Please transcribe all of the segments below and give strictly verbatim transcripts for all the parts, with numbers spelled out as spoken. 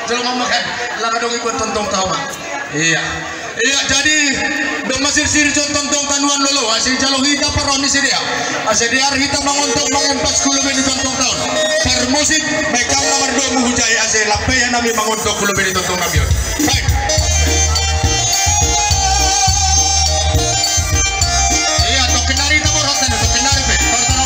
Jalo mamakan, lang adong ibuat tongtong tahu, Pak. Iya. Iya, jadi, domma sirsir jo tongtong tanuan lolo, ase jalo hita paroni sidea. Ase dear hita mangontok mangempas hu lobi ni tongtong taon. Parmusik, mekam na mardomu hujai ase lape ia nami mangontok hu lobi ni tongtong nami on. Baik. Iya, tokken nari hita borhat, tokken nari pe. Tor, tor.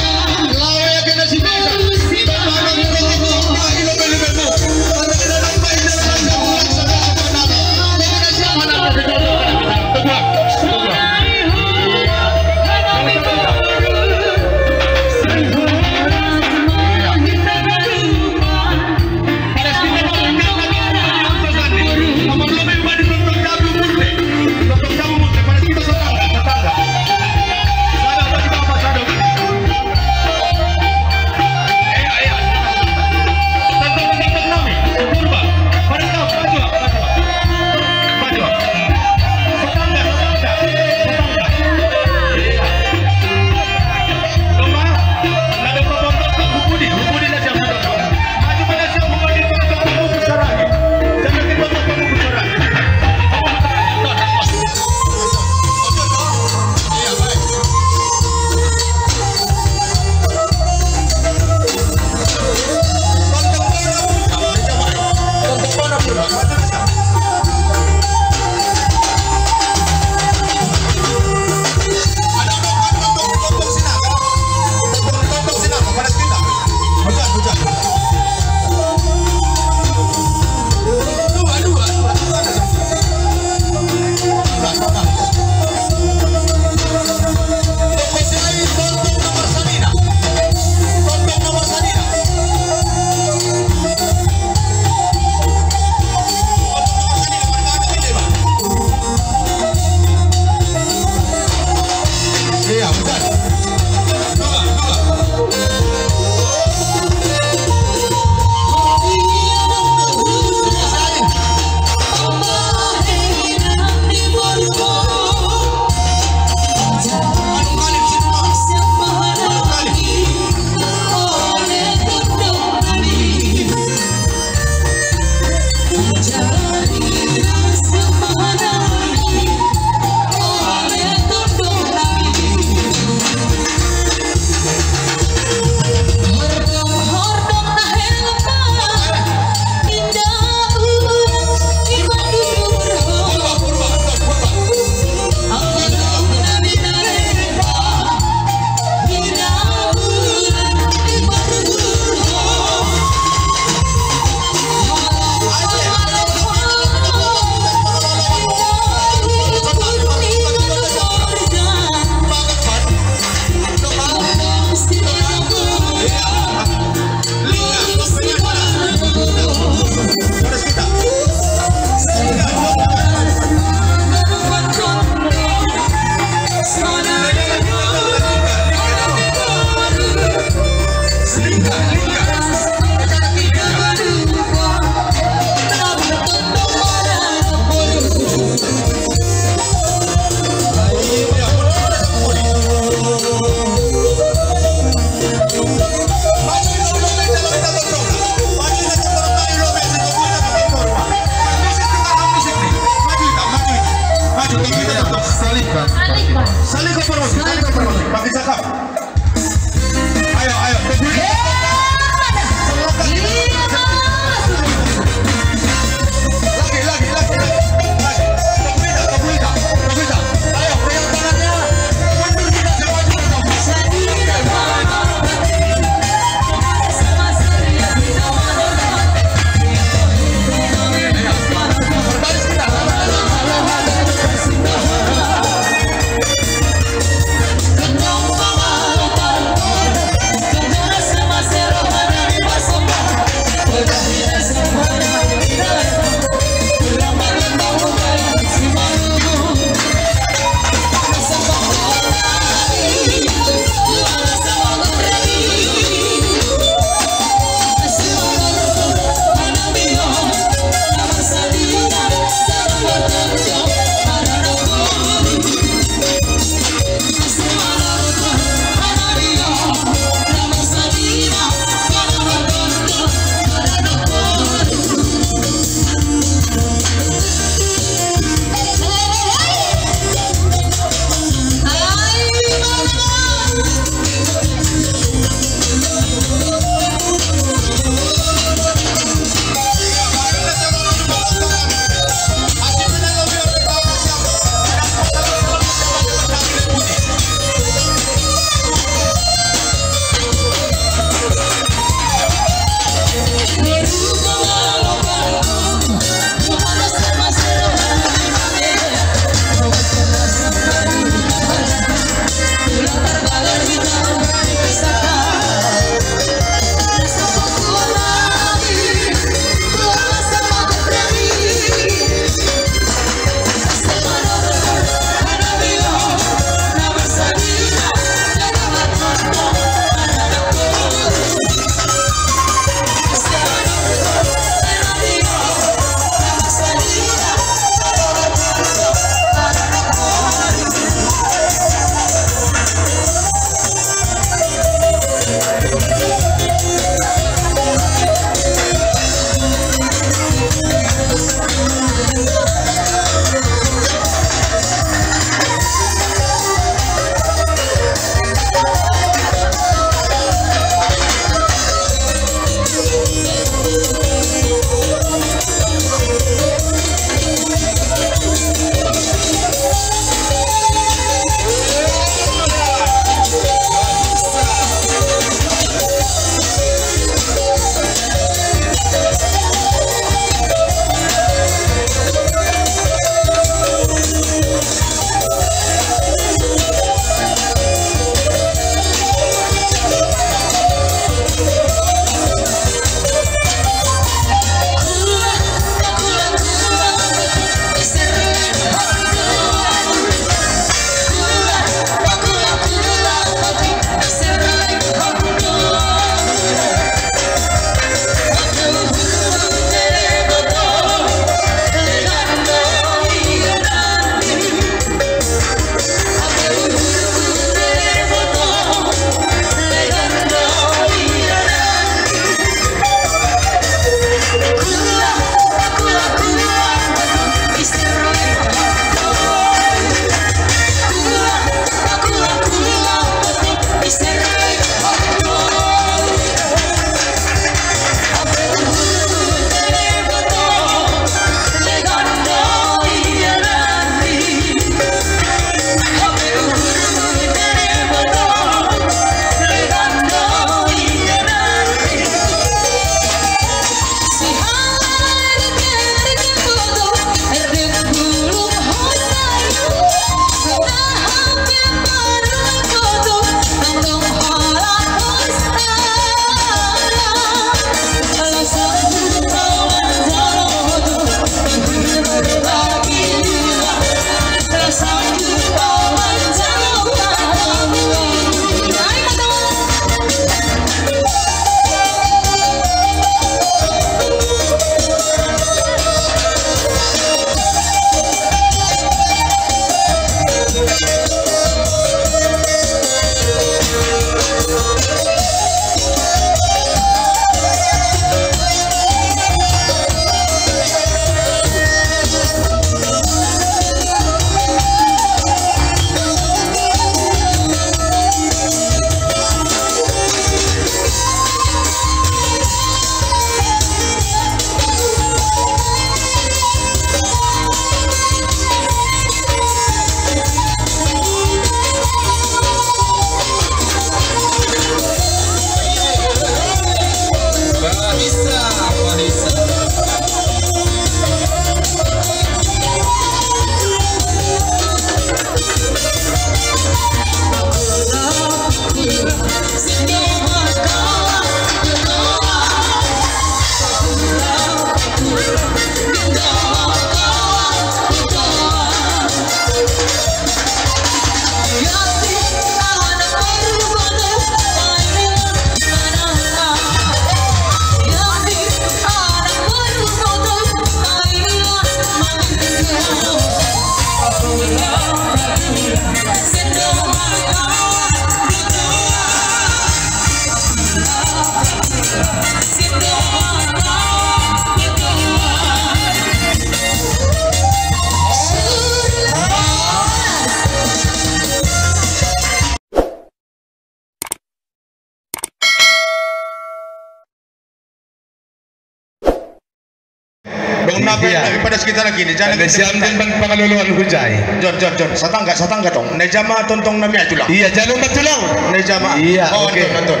Apa yang padas kita lagi ni? Jana kita siam. Demban pangaloloan hujai. Jon, jon, jon. Satangga, satangga dong. Na i jama tongtong nami ai, Tulang. Iya, jalo ma, Tulang. Na i jama. Iya, oke. Anton, Anton.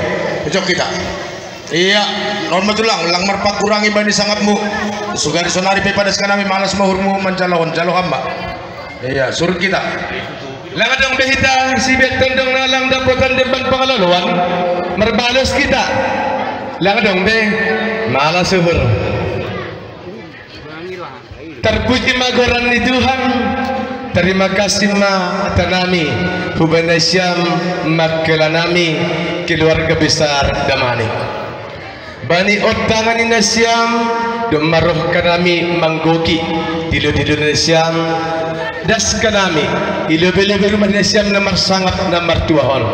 Jok kita. Iya, on ma, Tulang, lang marpangkurangi bani sangapmu. Sugari sonari pe padas hami, malas ma uhurmu manjalo on, jalo hamu ma. Iya, surut kita. Lang adong be hita sibiat tondong na lang dapotan demban pangaloloan, marbalos kita. Lang adong be, malas uhur. Terpuji ma goran ni Tuhan. Terima kasih ma hata nami hubani nasiam, mangkela nami, keluarga besar Damanik. Bani ontangan ni nasiam, domma roha nami manggohi dilo-dilo ni nasiam, das hami i lobi-lobi rumah ni nasiam na marsangap na martua on.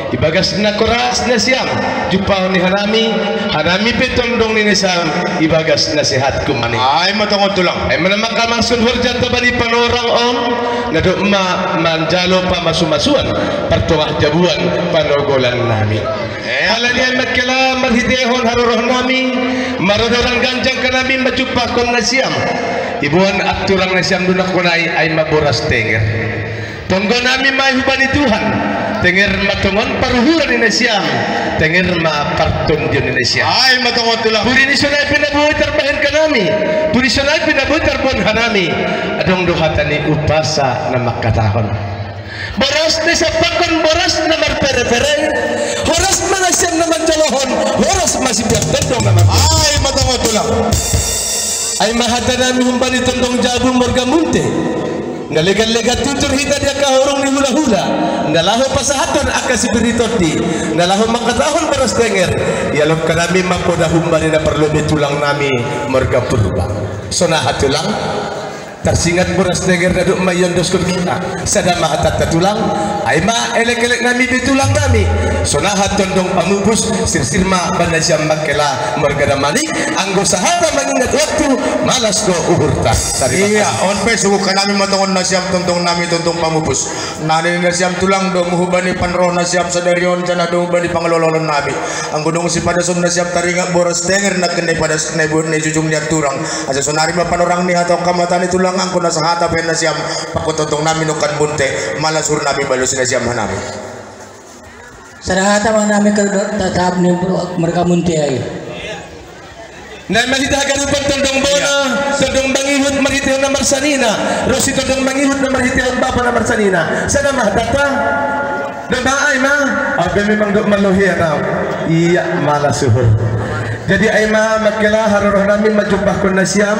Ibagas na horas nasiam jumpahon ni hanami, hanami pe tondong ni nasiam ibagas na sehat hami. Ai ma tongon, Tulang. Ai ma na mangkamarsun horjanta bani panorang on, na domma manjalo pamasu-masuan, partongah jabuan panogolan nami. Eh, ala ni ai, mangkela, marhitehon haroroan nami, marodoran ganjang hami manjumpahon nasiam. Iboan aturang nasiam do nangkon i, ai ma boras tenger. Tonggo nami ma i hubani Tuhan. Tenger ma tongon paruhuran ni nasiam, tenger ma partondion ni nasiam. Ai ma tongon, Tulang. Pudi ni sonai pe na boi tarbahen hami, pudi sonai pe na boi tarboan hanami. Adong do hata ni umpasa na mangkatahon: Boras na siampakhon, boras na marpere-pere. Horas ma nasiam na manjalohon, horas ma sibiat tondong na mar- Ai ma tongon, Tulang. Ai ma hata nami hubani tondong jabu marga Munte. Na legan-legan tutur hita di angka horong ni hula-hula, na laho pasahathon angka sipir ni tondi, na laho mangkatahon boras tenger. Ialap hami ma poda hubani na parlobei tulang nami marga Purba. Sonaha, Tulang? Tarsingot boras tenger na domma iondoskon hita. Sada ma hatanta, Tulang. Ai ma elek-elek nami be, tulang nami. Sonaha tondong pamupus, sirsir ma bani nasiam, mangkela, marga Damanik. Anggo sahata mangingot waktu, malas do uhurta. Tarima kasih. Iya, on pe suhut hami ma tongon nasiam tondong nami, tondong pamupus. Na nini nasiam, Tulang, domu hubani panrohon nasiam sadari on, jala domu hubani pangaloloan nami. Anggo dung sipadason nasiam taringot boras tenger nangkin na ipadas, na ibuat, na ijujung ni aturang. Asa sonari ma panorang ni hata on, hamata ni tulang, anggo na sahata pe nasiam, pakku tondong nami nangkin Munte, malas uhur nami, balosi nasiam hanami. Sada hata ma nami, kalau do-, tatap ni marga Munte ai. Na i ma hita haganupan tondong bona, iya, tondong mangihut marhitehon na marsanina, ro si tondong mangihut na marhitehon bapa na marsanina. Sada ma hatanta. Domma ai ma, au pe memang dok malohi anau. Iya, malas uhur. Jadi ai ma, mangkela, haroroan nami manjumpahon nasiam,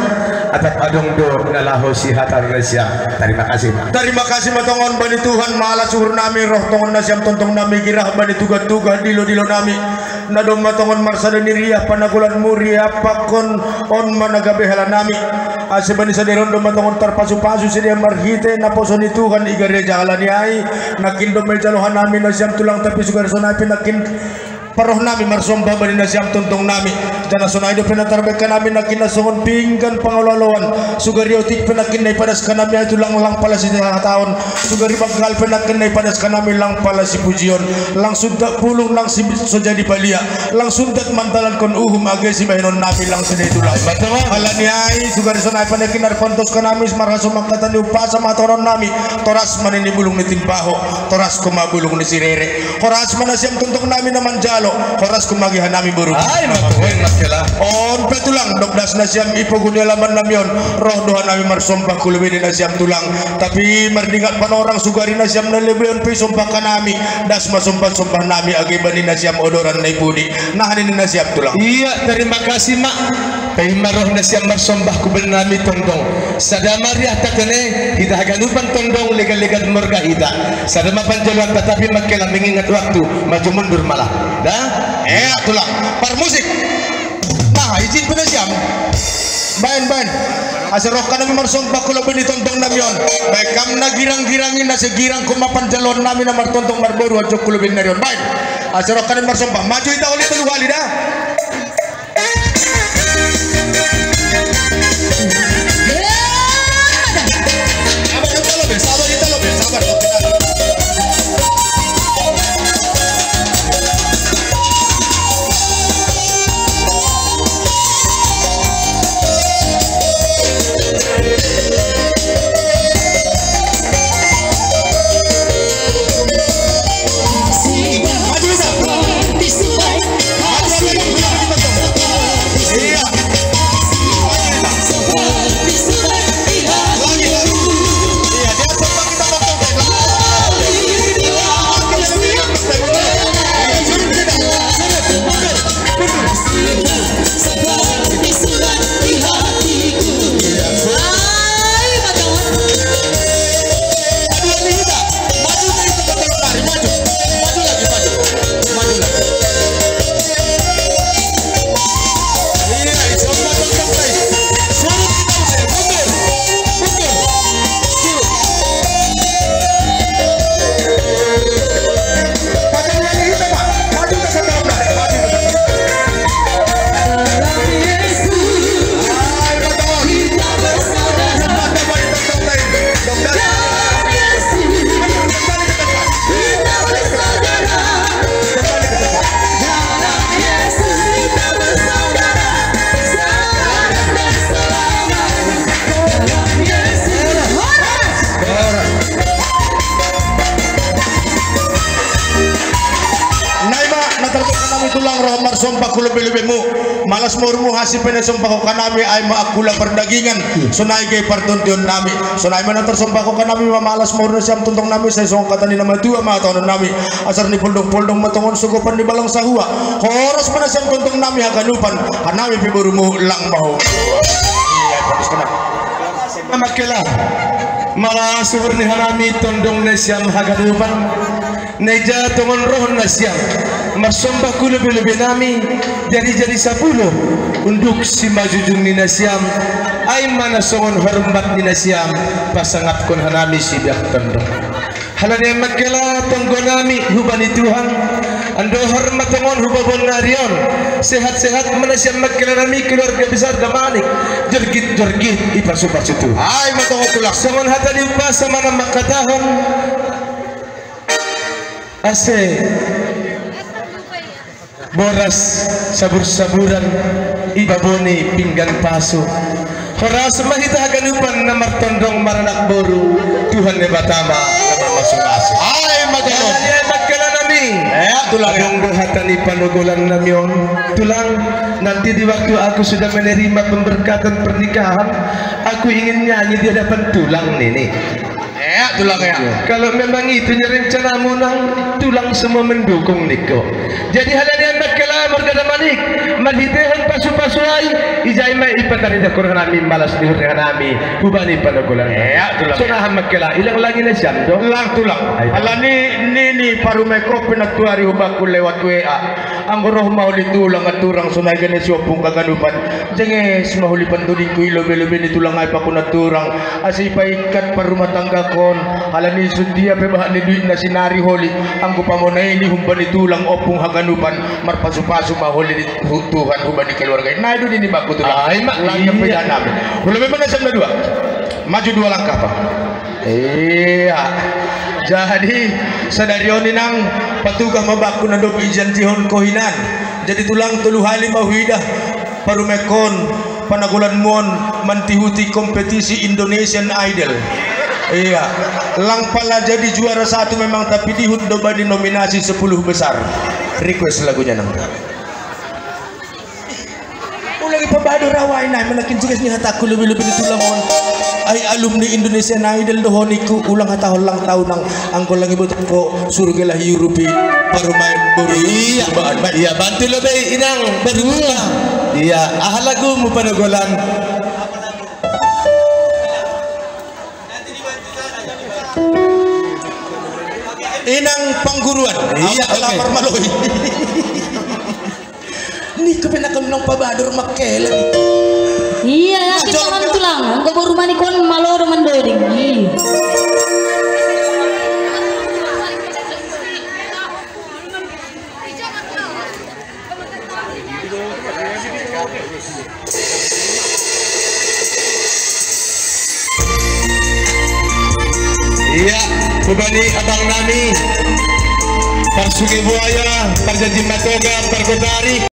atap adong do na laho sihata nasiam. Tarima kasih ma. Tarima kasih ma tongon bani Tuhan, malas uhur nami, ro tongon nasiam tondong nami, girah bani tuga-tuga, dilo-dilo nami. Na domma tongon marsada ni riah panagolanmu, riampakhon on ma na gabe hela nami. Asa bani sadari on domma tongon tarpasu-pasu sidea marhite naposo ni Tuhan i gareja, ala ni ai nangkin domma ijalo hanami nasiam tulang, tapi sugar sonai pe nangkin parrohon nami marsomba bani nasiam tondong nami. Jala sonai dope na tarbahen hanami nangkin na songon pinggan pangaloaloan, sugar i otik pe nangkin na ipadas hanami ai tulang, lang pala sihataon, sugar i banggal pe nangkin na ipadas hanami lang pala sipujion, lang sundat bulung nang si-, so jadi balia, lang sundat mandalankon uhum age sibahenon nami lang sude tulang. Ai ma tongon. Ala ni ai sugar i sonai pe nangkin na tarpantos hanami marhasomangkatan ni umpasa ma tongon nami, toras ma nini bulung ni timbaho, toras homa bulung ni sirere. Horas ma nasiam tondong nami na manjalo, horas homa age hanami boru. Ai ma tongon, mangkela. On pe tulang, dok das nasiam i pogu ni alaman nami on, ro do hanami marsomba hu lobei ni nasiam tulang. Tapi mardingat panorang, sugar i nasiam na lobeion pe i somba hanami, das ma somba-somba nami age bani nasiam odoran na i pudi. Nah, nini nasiam tulang. Iya, tarima kasih ma. Paima roha nasiam marsomba hu bani nami tondong. Sada ma riahta tene, hita haganupan tondong, legan-legan marga hita. Sada ma panjaloanta, tapi mangkela mengingat waktu, maju mundur malah. Da? Eh, tulang. Parmusik. Nah, izin pe nasiam. Baen, baen. Asa roha nami marsomba hu lobei ni tondong nami on. Baen hamu na girang-girang i, na sai girang homa panjaloan nami na martondong marboru, anjong hu lobei ni ari on. Baen. Asa roha nami marsomba. Maju hita uli tolu hali da. Sombahon lobi-lobinami, malas ma umurmu, hasi pe na sombahon hami, ai ma angkula pardagingan, sonai gabe partondionnami, sonai ma na tarsombahon hami, ma malas ma umur nasiam tondongnami, sai songon hata ni na matua ma hatahononnami, asar ni poldong-poldong ma tongon sogopan ni balang sahua, horas ma nasiam tondongnami haganupan, hanami pe borumu lang ma ho. Ia, bagus kena. Mangkela, malas umur ni hanami tondong nasiam haganupan. Na ija tongon rohannasiam, marsombahon lobi-lobinami, jadi-jadi sapulo, unduk simanjujung ni nasiam, ai ma na songon hormat ni nasiam, pasangapkon hanami sibiak tondong. Halani mangkela tonggonami, hubani Tuhan, andor ma tongon hubahen ari on, sehat-sehat ma nasiam mangkela nami keluarga besar Damanik, jorgit-jorgit dipasu-pasu Tuhan. Ai ma tongon tulang. Songon hata ni umpasa ma na mangkatahon, ase boras sabur-saburan, i baboni pinggan pasu. Horas ma hita haganupan na martondong maranak boru, Tuhan Debata ma na marmasu-masu. Ai ma tongon. Ia, mangkela nami. Ia, tulang. Adong do hata ni panogolannami on, tulang, nanti di waktu aku sudah menerima pemberkatan pernikahan, aku ingin nyanyi di hadapan tulang nini. Ia, tulang, ia. Kalau memang itu rencanamu, Nang, tulang semua mendukung ningku. Jadi halani mangkela marga Damanik, marhitehon pasu-pasu ai, ijai ma i patarida hurang nami, malas ni hurang nami, hubani panogolan. Ia, tulang. Songon i mangkela, ilang langi nasiam do. Lang, tulang. Ai. Halani nini parumaenhon pe nantuari hubakku lewat W A. Anggo ro ma holi tulang, aturang, sonai gabe na siompung haganupan. Jenges ma holi pandodingku i, lobi-lobi ni tulang, ai pakku nanturang, asa ipaingkat parrumatanggaon. Halani songon dia pe bahat ni duit na sinari holi, anggo pamona i ni humbani tulang ompung haganupan, marpasu-pasu ma holi di hu-, Tuhan hubani keluarga i. Nai do nini bakku tulang. Ai ma, lang, ia. Pe jangan. Hula memang na siam na dua. Maju dua langkah, Pak. Ia. Jadi sadari on, Inang, patugah ma bakku na dob ijanjihon ho hinan. Jadi tulang, tolu hali ma huida parumaenhon, panagolanmu on mantihuti kompetisi Indonesian Idol. Ia. Lang pala jadi juara satu memang, tapi dihut do bani nominasi sepuluh besar. Request lagunya, Nang. Ulang ipabador au, ai nai ma nangkin, suges ni hatangku, lobi-lobi ni tulang on. Ai alumni Indonesian Idol do ho ningku, ulang hatahon ulang tahun, Nang, anggo lang iboto ho surgela hiurupi parumaen boru. Ia. Ia, bantu lobi, Inang, baru. Ia, aha lagumu panogolan? Inang Pangguruan. Ia, oke. Lamar maloi. Ningku pe nangkin, Nang, pabador mangkela ni. Ia, yakin ma tulang, anggo boru manik on malo do mandoding. Ia. Ia, hubani abang nami, Parsunge Buaya, Parjanjin Matoga, Pargotari,